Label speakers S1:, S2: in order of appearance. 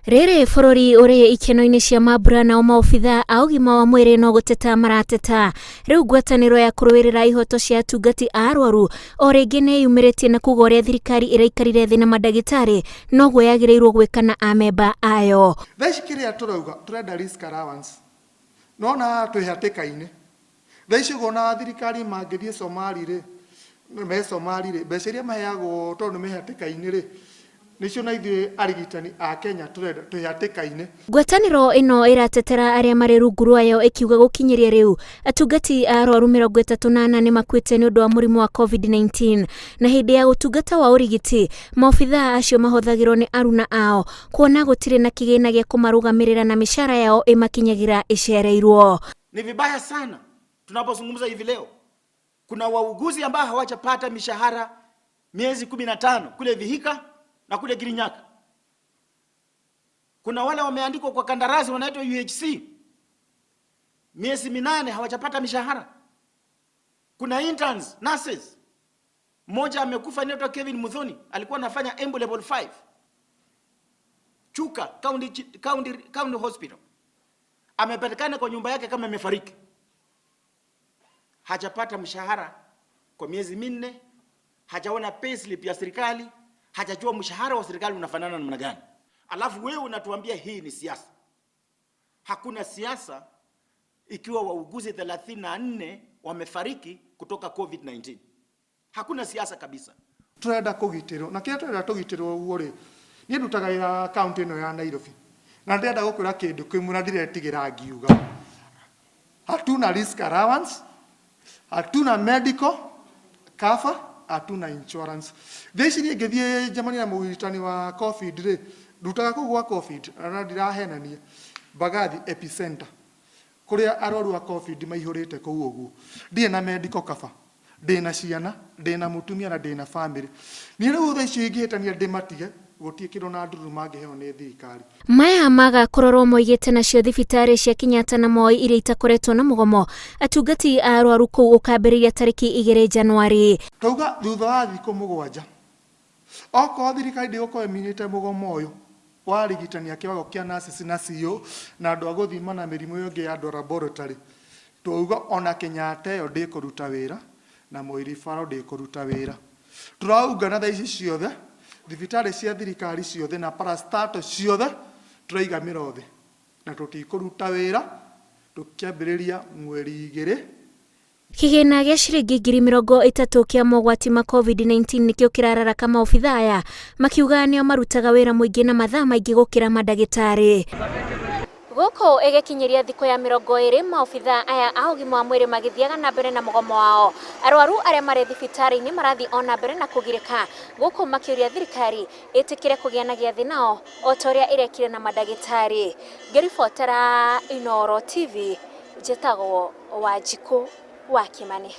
S1: Rĩrĩ bũrũri ũrĩ ikeno-inĩ cia mambura nao maobitha a ũgima wa mwĩrĩ no gũteta marateta. Rĩu ngwatanĩro ya kũrũĩrĩra ihoto cia atungati a arwaru o rĩngĩ nĩ yumĩrĩtie na kuga ũrĩa thirikari ĩraikarire thĩ na mandagĩtarĩ noguo yagĩrĩirwo gwĩka na amemba ayo.
S2: Thaa ici kĩrĩa tũrauga tũrenda risk allowance nona haha twĩ hatĩka-inĩ thaa ici ũguo ona thirikari mangĩthiĩ Somali rĩ me Somali rĩ mbeca iria maheagwo tondũ nĩ me hatĩka-inĩ rĩ nĩcio na ithuĩ arigitani a Kenya tũrenda twĩ hatĩka-inĩ.
S1: Ngwatanĩro ĩno ĩratetera arĩa marĩ rungu rwayo ĩkiuga gũkinyĩria rĩu atungati a arwaru 34 nĩ makuĩte nĩ ũndũ wa mũrimũ wa COVID-19 na hĩndĩ ya ũtungata wa ũrigiti maobithaa acio mahothagĩrwo nĩ aruna ao kuona gũtirĩ na kĩgĩna gĩa kũmarũgamĩrĩra na mĩcara yao ĩmakinyagĩra ĩcereirwo.
S3: Ni vibaya sana tunapozungumza hivi leo, kuna wauguzi ambao hawajapata mishahara miezi 15 kule Vihiga na kule Kirinyaga. Kuna wale wameandikwa kwa kandarasi wanaitwa UHC, miezi 8 hawajapata mishahara. Kuna interns nurses, mmoja amekufa anaitwa Kevin Muthoni, alikuwa anafanya Embu level 5 Chuka County, County, County Hospital, amepatikana kwa nyumba yake kama amefariki, hajapata mshahara kwa miezi 4, hajaona payslip ya serikali, hajajua mshahara wa serikali unafanana namna gani. Alafu wewe unatuambia hii ni siasa. Hakuna siasa ikiwa wauguzi 34 wamefariki kutoka COVID-19. Hakuna siasa kabisa.
S2: Turenda kũgitĩrwo na kĩrĩa tũrenda tũgitĩrwo ũguo rĩ, niĩ ndutaga wĩra kaunti ĩno ya Nairobi na ndĩrenda gũkwĩra kĩndũ kĩmwe na ndiretigĩra ngiuga, hatuna risk allowance, hatuna medical cover, hatuna insurance. Thaa ici niĩ ngĩthiĩ njemanie na mũrigitani wa COVID rĩ, ndutaga kũu gwa COVID na ndirahenania, Mbagathi Epicenter kũrĩa arwaru a COVID maihũrĩte kũu ũguo, ndirĩ na medical cover, ndĩna ciana, ndĩna mũtumia na ndĩna family. Niĩ rĩu thaa ici ingĩhĩtania ndĩmatige, gũtirĩ kĩndũ na ndururu mangĩheo nĩ thirikari.
S1: Maya maga kũrorwo moigĩte nacio thibitarĩ cia Kenyatta na Moi iria itakoretwo na mũgomo atungati a arwaru kũu ũkambĩrĩria tarĩki 2 Januari.
S2: Twauga thutha wa thikũ 7 okorwo thirikari ndĩgũkorwo ĩminĩte mũgomo ũyũ wa arigitani a kĩwango kĩa nurses na CEO na andũ a gũthima na mĩrimũ ĩyo ĩngĩ ya andũ a laboratory, twauga ona Kenyatta ĩyo ndĩkũruta wĩra na Moi Referral ndĩkũruta wĩra. Tũraungana thaa ici ciothe thibitarĩ cia thirikari ciothe na parastatal ciothe tũraiga mĩro thĩ na tũtikũruta wĩra tũkĩambĩrĩria mweri 2.
S1: Kĩgĩna gĩa ciringi 30,000 kĩa mogwati ma COVID-19 nĩkĩo kĩrararaka maobithaa aya makiuga nĩo marutaga wĩra mũingĩ na mathaa maingĩ gũkĩra mandagĩtarĩ. Gũkũ ĩgĩkinyĩria thikũ ya 20 maobithaa aya a ũgima wa mwĩrĩ magĩthiaga na mbere na mũgomo wao. Arwaru arĩa marĩ thibitarĩ-inĩ marathiĩ o na mbere na kũgirĩka gũkũ makĩũria thirikari ĩtĩkĩre kũgĩa na gĩathĩ nao o ta ũrĩa ĩrekire na mandagĩtarĩ. Ngĩribotera Inooro TV njĩtagwo Wanjikũ wa Kimani.